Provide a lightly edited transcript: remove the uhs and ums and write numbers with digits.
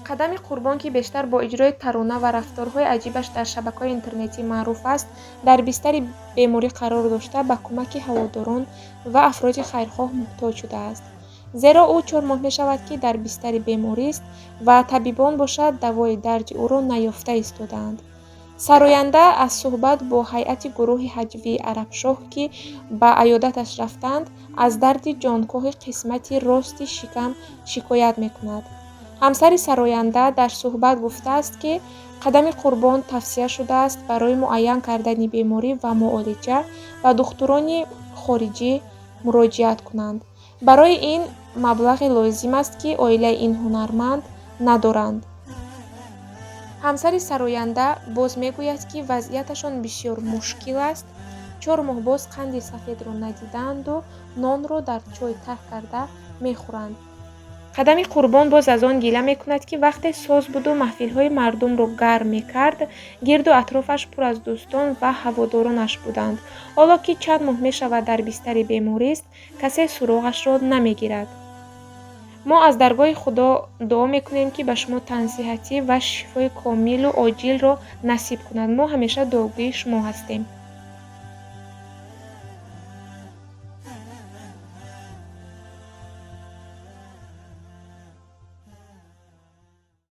Қадами Қурбон, ки бештар бо иҷрои тарона ва рафторҳои аҷибаш дар шабакаҳои интернетӣ маъруф аст, дар бистари беморӣ қарор дошта, ба кӯмаки ҳаводорон ва афроди хайрхоҳ муҳтоҷ шудааст. Зеро ӯ 4 моҳ мешавад, ки дар бистари беморист ва табибон бошад, давои дарди ӯро наёфта истодаанд. Сароянда аз суҳбат бо ҳайати гурӯҳи ҳаҷвии Арабшоҳ, ки ба аёдаташ рафтанд, аз дарди ҷонкоҳи қисмати рости шикам шикоят мекунад. Ҳамсари сароянда дар суҳбат гуфтааст, ки Қадами Қурбон тавсия шудааст барои муайян кардани беморӣ ва муолиҷа ба духтурони хориҷӣ муроҷиат кунанд. Барои ин маблағе лозим аст, ки оилаи ин ҳунарманд надоранд. Ҳамсари сароянда боз мегӯяд, ки вазъияташон бисёр мушкил аст. 4 моҳ боз қанди сафедро надидаанду нонро дар чой тар карда мехӯранд. Қадами Қурбон боз аз он гила мекунад, ки вақте соз буду маҳфилҳои мардумро гарм мекард, гирду атрофаш пур аз дӯстон ва ҳаводоронаш буданд. Ҳоло ки чанд моҳ мешавад дар бистари беморист, касе суроғашро намегирад. Мо аз даргоҳи Худо дуо мекунем, ки ба шумо тансиҳатӣ ва шифои комилу оҷилро насиб кунад. Мо ҳамеша дуогӯи шумо ҳастем.